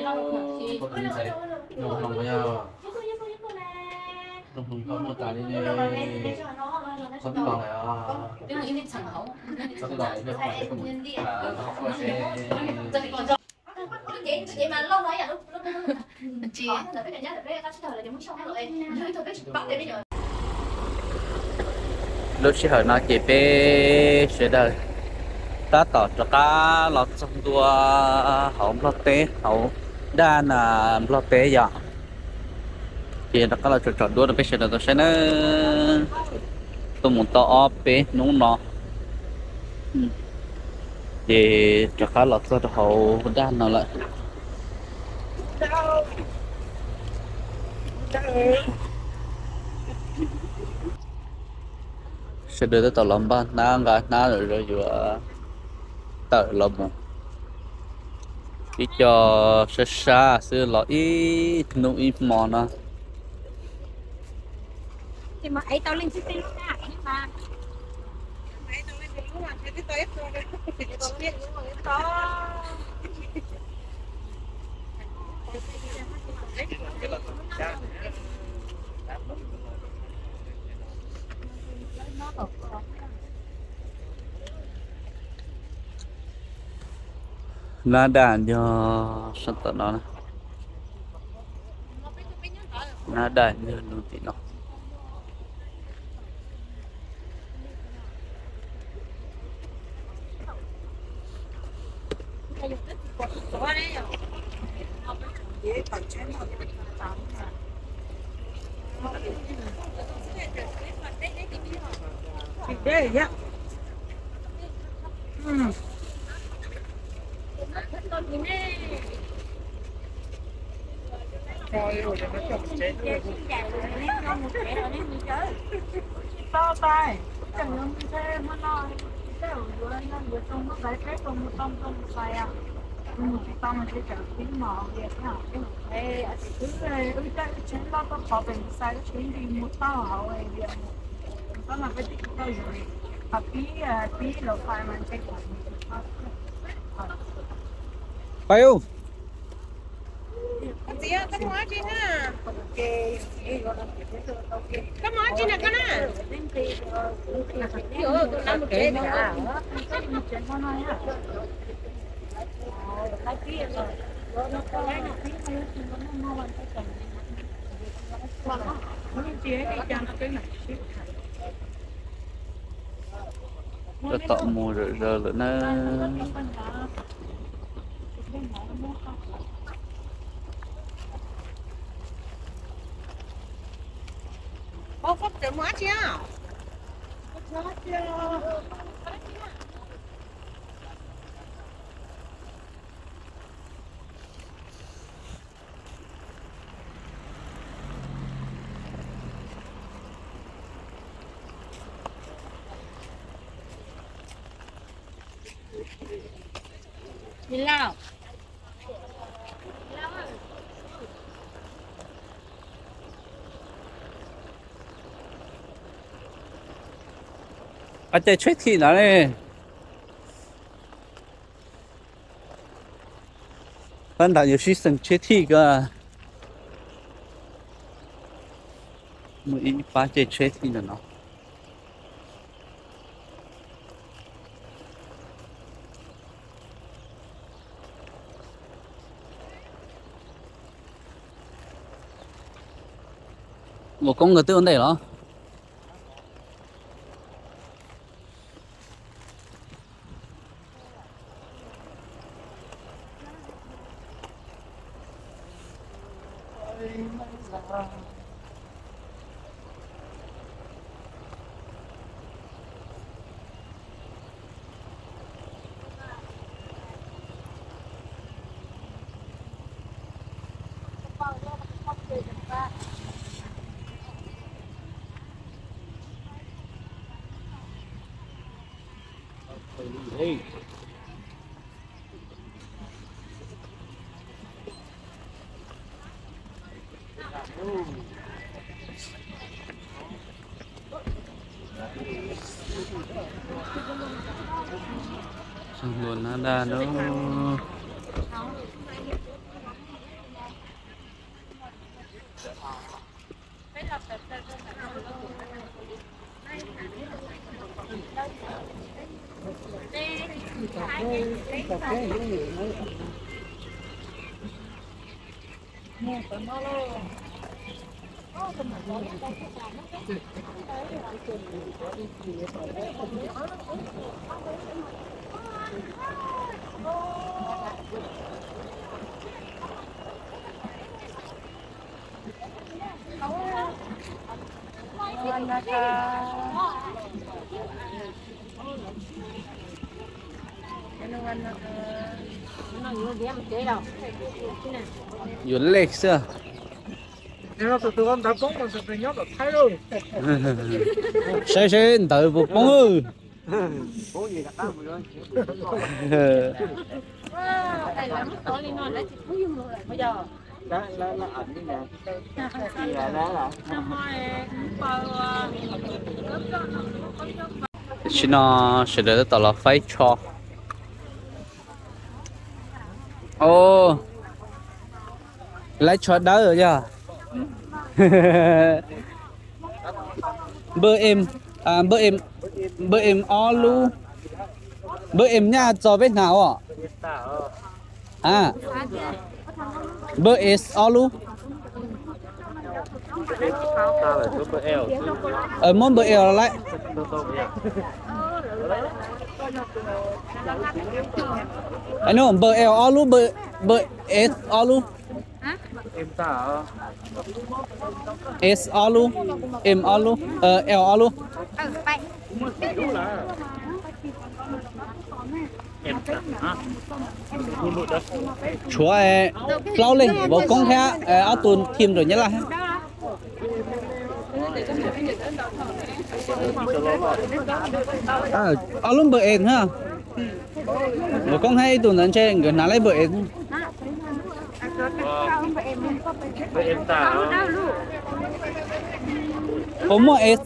Lub sij hawm no ces peb sawv daws tab tom rov qab los txog ntua hauv Nplog teb, hauv daj na Nplog teb yom. Ces rov qab los tsom tsom duab rau peb sawv daws tau saib nawb. Tuaj mus tau ob peb hnub no, ces rov qab los txog rau hauv daj no lawm. Sawv daws tab tom los npaj hnab nqa hnab lawm, yuav tawm los mus ib co sab sab xwb, los ib hnub ib hmo no. Nab daj ncog sab tom no, nab daj ncog nug tim no. Pais ub. Koj mus dab tsi na koj na? Tus no mus tsev. Tab tom mus zawm zaws lawm na. Ua cas caij tsheb thim no ne? Pab ntawd yuav sib xeem tsheb thim ko. Muaj ib pab caij tsheb thim ntawm no. Ua koob nkawd twb ua ntej los. Txog ntua nab daj no. Yuav lej xwb. Saib saib ntawd puas poob. Tam sim no sawv daws tab tom los faib tsho. Laib tsho dawb yog. Npawj em, npawj em, npawj em ob lub. Npawj em nyaj txog peb hnav os. A, npawj es ob lub. Muab npawj el los laib. Npawj el ob lub, npawj es ob lub. S ob lub, M ob lub, L ob lub. Tshuav plaub leeg, vauv koob thiab ob tug team nram Nyab Laj. Ob lub npawj es na. Vauv koob thiab ib tug ntawd ntshe nkawd hnav laib npawj es. Puas muaj es?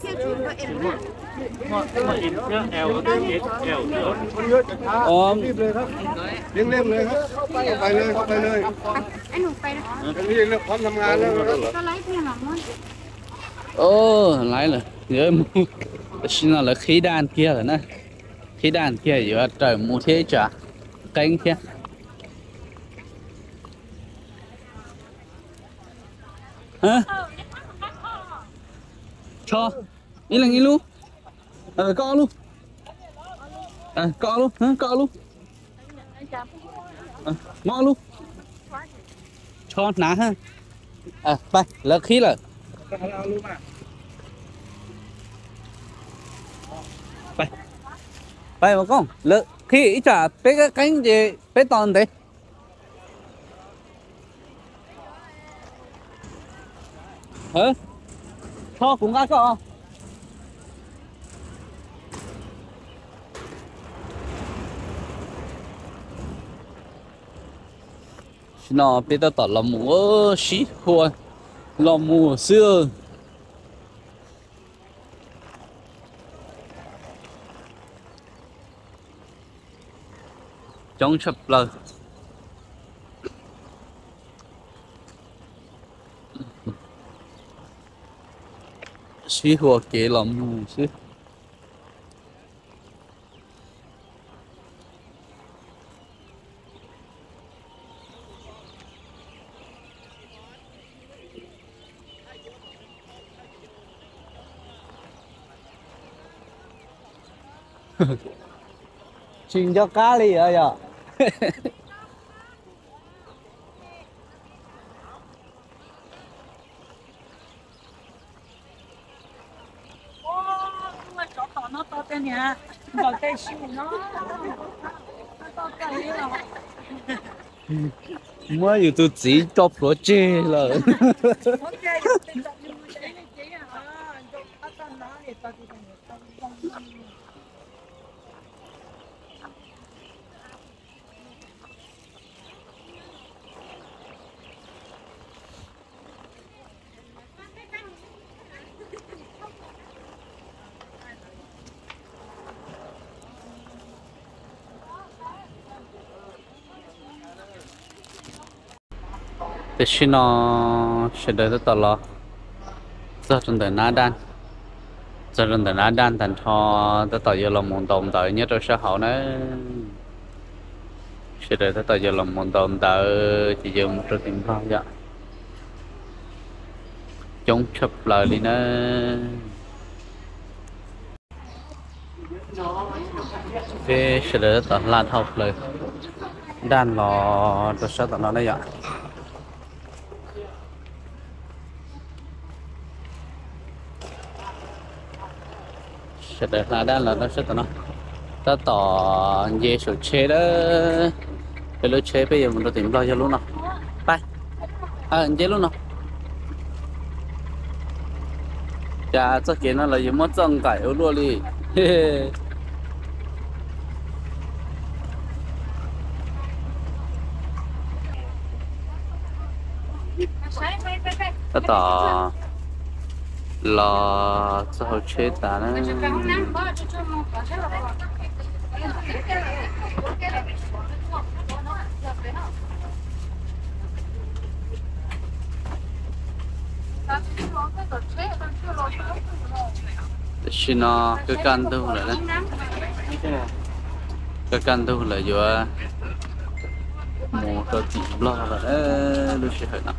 Laib lawm, tam sim no lawv qhib daj kiag lawm na. Qhib daj kiag yuav raws mus thiab ib tsam qeeb thiab. Tsho, ib leeg ib lub. Koj ob lub. Koj ob lub, koj ob lub. Muab ob lub. Tsho hnav. Pais, lawv qhib lawm. Pais, Koob, lawv qhib ib tsam peb qeeb ces peb tos ntev. Ho kuv nqa koj. Sim no peb tab tom los mus, sib hua los mus xwb. Coob tshaj plaws. Sib hua kev los mus xwb. Tsis nco qab li os yog. Muab yus tus txiv tso plhuav tseg lawm. Tam sim no sawv daws tab tom los txog rau ntawm nab daj, txog rau ntawm nab daj tag nrho, tab tom yuav los mus ntaus ntawv nyob rau sab hauv na. Sawv daws tab tom yuav los mus ntaus ntawv ces yuav mus rau tim Nplog yom. Coob tshaj plaws li na. Peb sawv daws tab tom hla dhau plaws daj los rau sab tom no na yom. Sawv daws hla daj los rau sab tom no, tab tom nce saum tsheb lawm. Peb lub tsheb peb yuav mus rau tim Nplog yog lub no. Pab, nce lub no. Cas txoj kev no los yuav muab txoj nqaim ua luaj li. Tab tom los txog hauv tsheb tas na. Tam sim no kaj kaj ntug lawm, kaj kaj ntug lawm yuav mus rau tim Nplog lawm lub sij hawm no.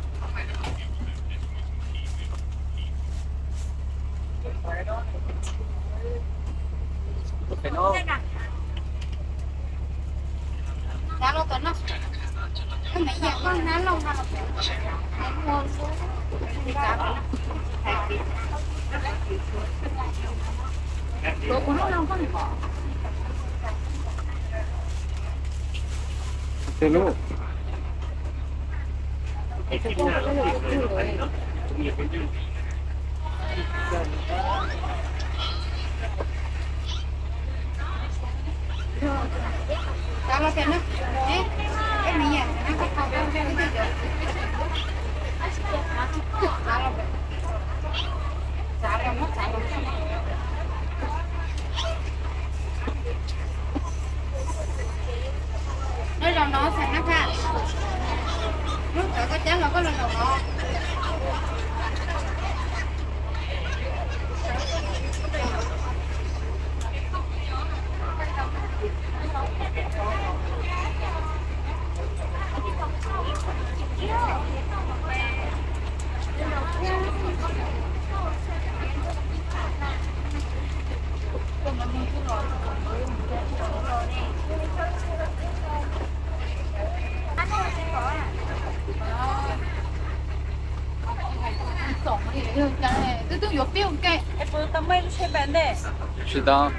Tsis tau.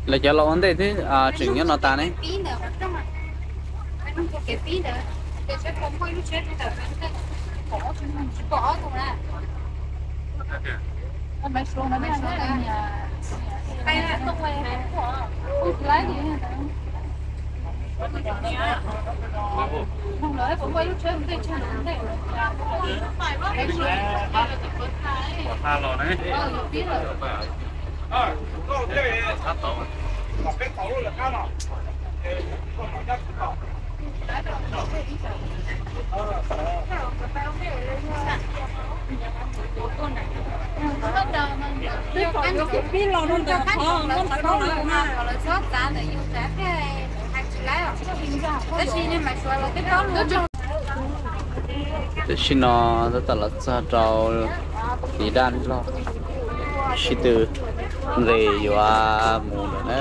Lawv cov los ua ntej twb tseem nyob no tas ne. Tam sim no tab tom los txog rau tim daj Nplog, sib tw nqis yuav mus lawm na.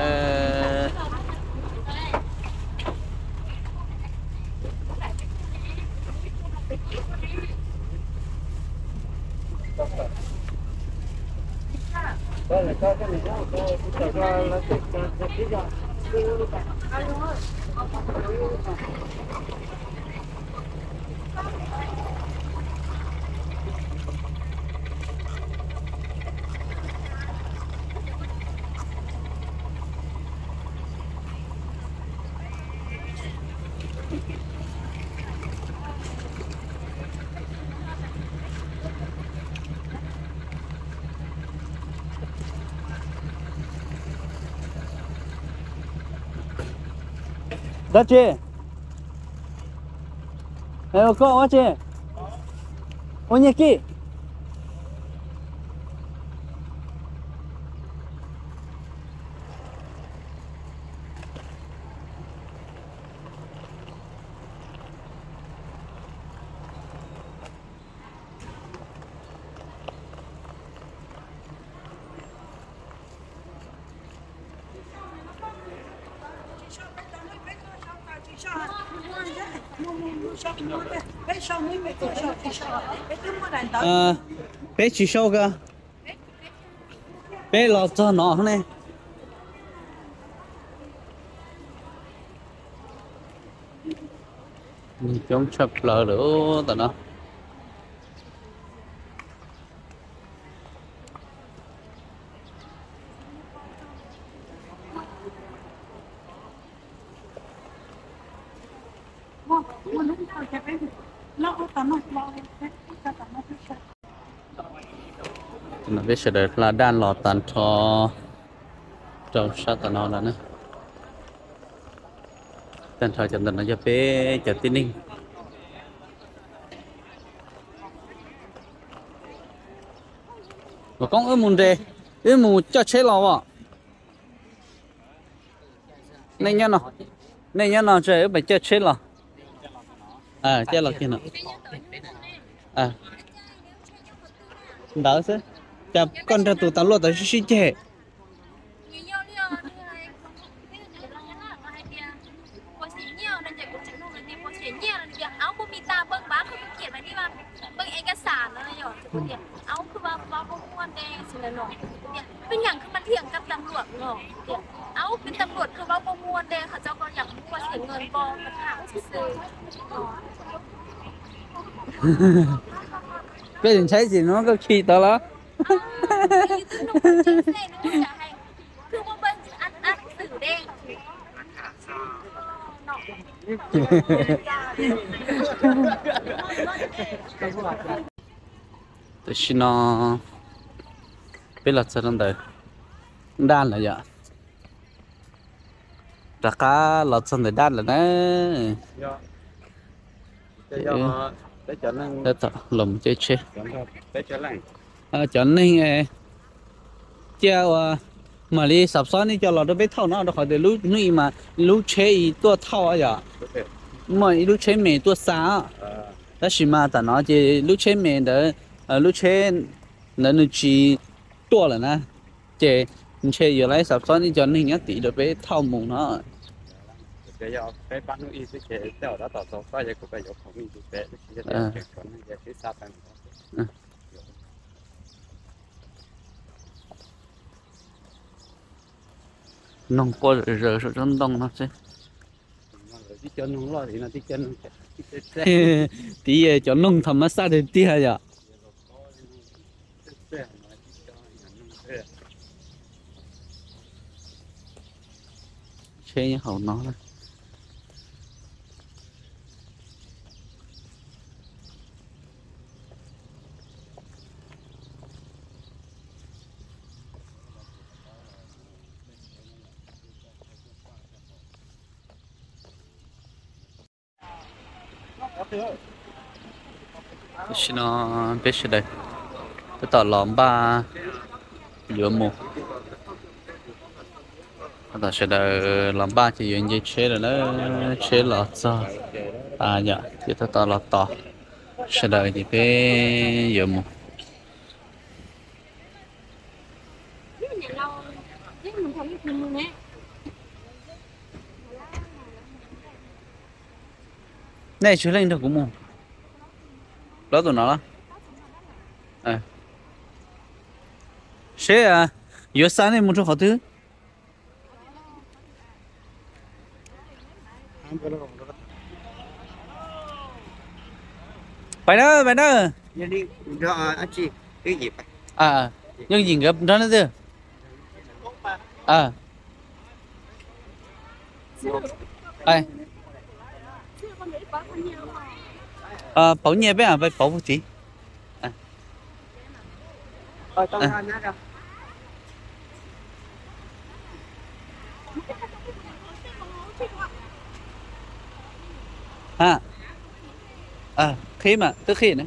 Dab tsi? Koj ua tsi? Ua nyiaj kij. Peb tsis sau ka, peb los txog no ne. Coob tshaj plaws lawm tam no. Peb sawv daws hla daj los tag nrho rau sab tom no lawm na. Tag nrho cov ntawm no yog peb cov tib neeg. Mas koob wb mus nres, wb mus coj tsheb los os. Nej nyob no, nej nyob no tso wb mam coj tsheb los. Coj los kiag no. Ntawd xwb, cas koj nrog tus tas luaj tod sib sib ceg. Koj tsis ntshai sim no koj khi tod los? Tam sim no peb los txog rau ntawm daj lawm yom. Rov qab los txog ntawm daj lawm na. Tab tom los mus caij tsheb. Cov neeg cia uas mam li xav xob nej cov los rau peb thauj no rau qhov tias lub hnub ib mas lub tsheb ib tuaj thauj yom, muaj ib lub tsheb me tuaj xa. Tab sis mas tam no ces lub tsheb me ntawd, lub tsheb ntawd nws tsis tuaj lawm na, ces ntshe yuav lawv xav xob nej cov neeg nyob tid rau peb thauj mus no. Noog quaj zom zaws saum tsob ntoo no xwb. Tiv cov noog tham mas xaj tiag tiag yom. Tsheb nyob hauv no na. Tam sim no peb sawv daws tab tom los npaj yuav mus. Tab tom sawv daws los npaj ces yuav nce tsheb lawm na. Tsheb los txog tas yom, ces tab tom los tos sawv daws ces peb yuav mus. Nej tsw leej nrog kuv mus. Plaub tus no los? Seb yuav xa nej mus rau qhov twg? Pais na, pais na. Yooj Yim nkawd nrog nej twg? Pauv nyiaj peb, peb pauv puag tid. Ha, qhib mas twb qhib na.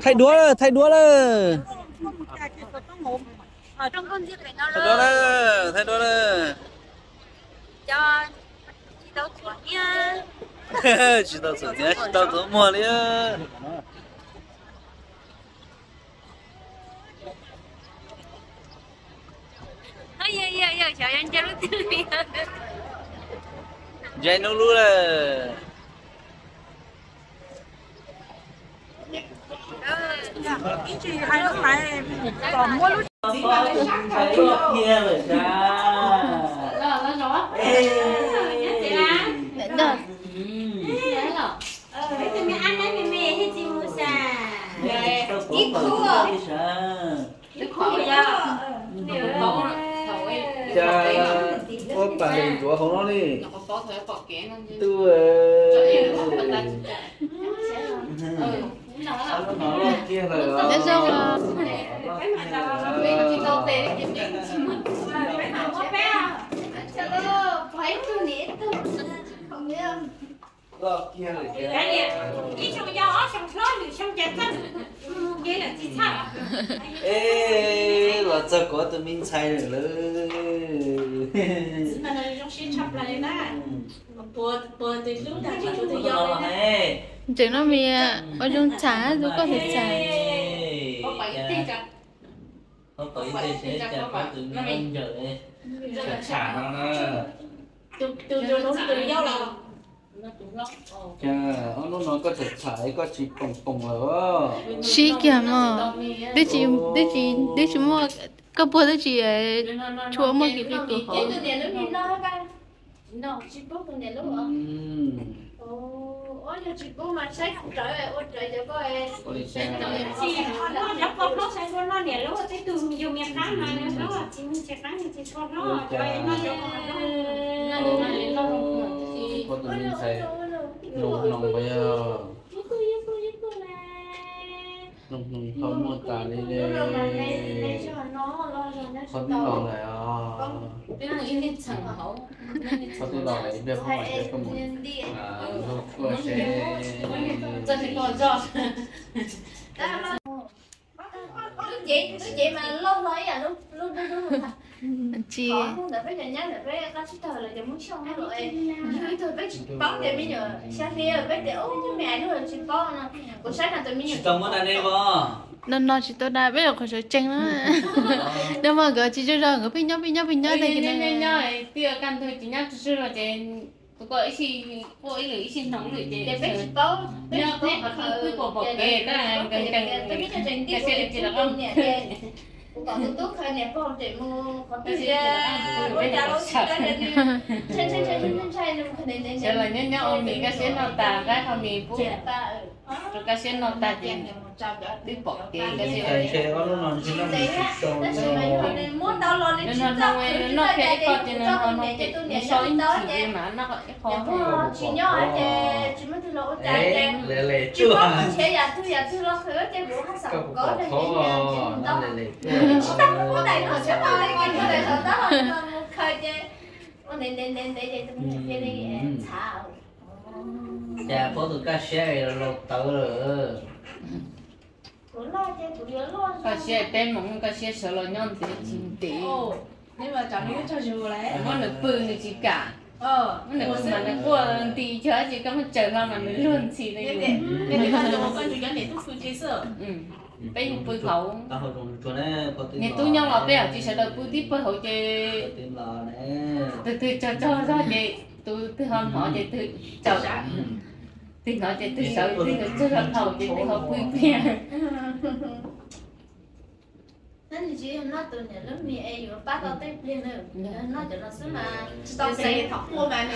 Thaij duab lawm, thaij duab lawm. Thaij duab lawm, thaij duab lawm. Tsis tau txhuam hniav, tsis tau txhuam muag li. Ntsais hnub lub lawm. Cas ua pas li ntxuav hauv no li. Tub, lub no loj kiag lawm os. Loj kiag lawm. Es los txog kuv tus me ntxhais lawm. Ntseeg no mas ua zoo txham tus koj txham txham. Cas ob hnub no koj txham txham koj tsis poom poom lawm. Sib kiag mog, twb tsis, twb tsis muaj, koj puag twb tsis tshua muaj kiag li tus hauv. Koj tus me ntxhais noo noo yog noo noo ho muaj tas li ne. Qhov twg los lawm os? Qhov twg los lawm, ib pliag phob mam coj koj mus nrog kuaj seb. Lub cev, lub cev mas loj hlo ib yam lub dub dub. Tsis, ntawd peb cov nyab ntawd peb qab tsis tawg los cov Hmoob Xyooj los, yog ib tug peb tsis paub tias me nyuam xya hli peb tias ub me nyuam tsis paub no. Kuv saib no tus me nyuam tsis tau muab da ne os. No no tsis tau da, peb yuav qhov sawv tsees na. Nag hmo nkawd tsis tsaug zog nkawd pheej nyob pheej nyob pheej nyob tag kis nyob nyob nyob twb kaj ntug tsis nyob tsaug zog ces tus ko ib sij quaj ib lwm ib sij hnoos lwm ces peb tsis paub, peb tsis paub qhov twb pom pom kev tab nkees nkees, nkag siab tsis los qab. Kuv kom tus tub khaws niam pog pem mus qhov twg ua cas los ntshai ntshai ntshai ntshai ntshai. Sawv los nyob nyob ua mis kaj siab noj tas nqa qho mis pub rau kaj siab noj tas ces twb pom kev kaj siab. Nws muab tau los nws tsis txawj qhwv, nws noj kiag ib qho ces nws noj no ces nws so ib ntsis mas noj ib qho. Tsis nyob ces tsis muaj twg los ua cas ces tsis paub nrhiav yam twg yam twg los qhwv ces kuv ho xav kom nws tsis tau muab daim no tsis tau li ces muab daim saum tab ho mus khaws ces ua ntev ntev ntev ntev ces tus me nyuam cia li txhav. Cas paub tus kaj siab laus tawv lawm. Kaj siab peb mus, kaj siab sawv los nyob ntev tsis ntev. Muab nws pw nws tsis kam. Muab nws pw mas nws quaj nti, yog dab tsi koj muab tsaws hlo mas nws luag ntxhi li. Peb yeej pw hauv. Niag tub nyob los peb tsis sawv daws pw tib pawg hauv ces tus twg tsaug tsaug zog ces tus twg ho hnov ces twg tsaug, twg hnov ces twg sawv, twg tsaug zog dhau ces twg ho pw pliag. Nws tsis yog noj tus niam lub mis es yuav pab tau tej pliag na, noj cov no xwb mas tsis tau xeev,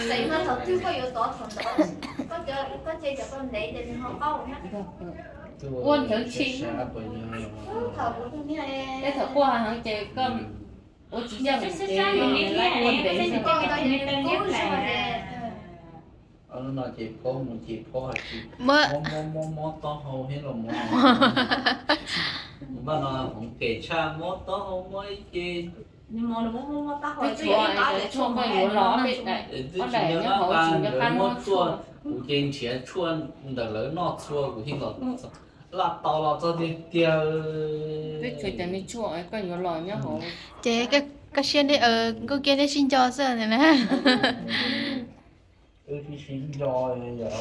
xeev mas thaum twg koj yuav tov thaum ntawd, koj cia cov koj ntev ces nws ho qaug na. Ua nthawv tshij, thaum kuv tus niag, tej thaum quaj heev ces koj ua tsis yog ces lawv quaj ntev xwb. Ces phob mus ces phob hais tias mob mob mob taub hau thiab los mob. Npaj no hmoov kev tshaj mob taub hau mob ib ce. Peb tshuaj, tshuaj koj yuav los ob peb daim, ob daim nyob hauv tsis nco qab muab tshuaj. Kuv ces nrhiav tshuaj ntawm lawv noj txhua kuv thiaj los laj tau los txog tiag tiag. Peb tshuaj cov me tshuaj koj yuav los nyob hauv. Ces koj siab neb, Nkauj Kiab neb sib nco xwb na. Wb sib sib nco, yog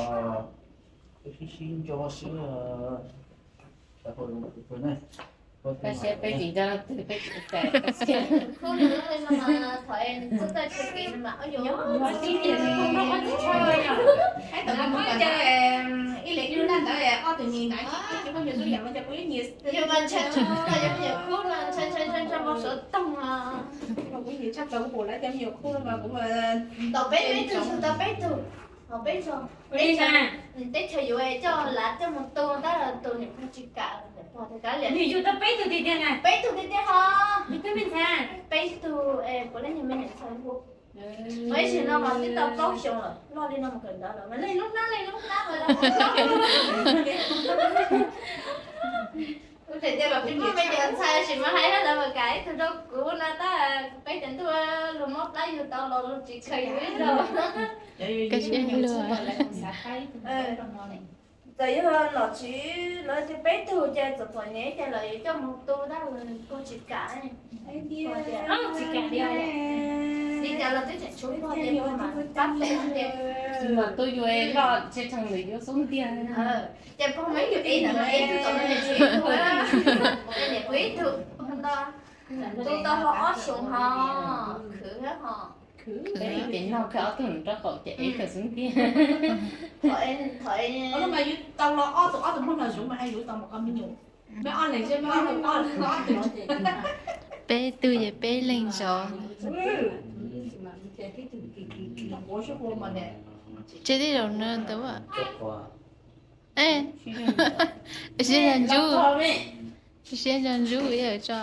wb sib sib nco xwb. Peb tsis nco leej twg, peb tsis txais. Khub no, thov es txhob txawj tshwm kev no mas, ib leeg lub naj ntawd ob tug nyuag nais, kuv nyuam xwb yam no ces kuv yeej nyiam. Yus mas ntshai tshaj, yus me nyuam khub no ntshai ntshai ntshai ntshai npau suav toog os. Kuv nyiam tshaj plaws kuv pum lawv cov me nyuam khub no mas kuv, tau peb, peb tug, tau peb tug, ho peb tug. Teb chaws yuav coj lav coj mus tu tab tus niam pog tsis kam, niam pog tias kav liam. Yus tau peb tug tiag tiag na? Peb tug tiag tiag ho. Yus twb me ntxhais? Peb tug, puav leej yog me nyuam ntxhais hu. Ib sim no mas twb tau plaub xyoos lawm, loj li no mus kawm ntawv lawm mas leej lub hnab leej lub hnab mas. Kuv tseem tias kom kuv muaj me nyuam ntxhais sim mas hais lawv mas kam ib tug rau kuv no tab peb cov ntuj luag mob plab yug tau los luag tsis khaws yus ib zaug. Txawm yog nom tswv lawv tias peb tug ces txom txom nyem ces lawv yuav coj mus tu tab pog tsis kam. Li cas los twb tseem tshuav pog ces pog mas pab peb ces. Mas tu yus loj tshee tshee lawm yuav xub ntiag. Ces pog muaj ib tug ev ntawm no, ev tug tom no niam tshuav ib tug, niam kuv ib tug, tu tau hlo ob xyoos ho khwv ho. Ces no khwv ob tug rau qaum ces ev tug xub ntiag. Thaum mas yus tau los ob tug, ob tug muab los zuv mas hais yus tau mus qo me nyuam. Peb tug ces peb leeg zov. Tseg tej zaum no ntawd. Siab zog ntsub, siab zog ntsub yawm tso.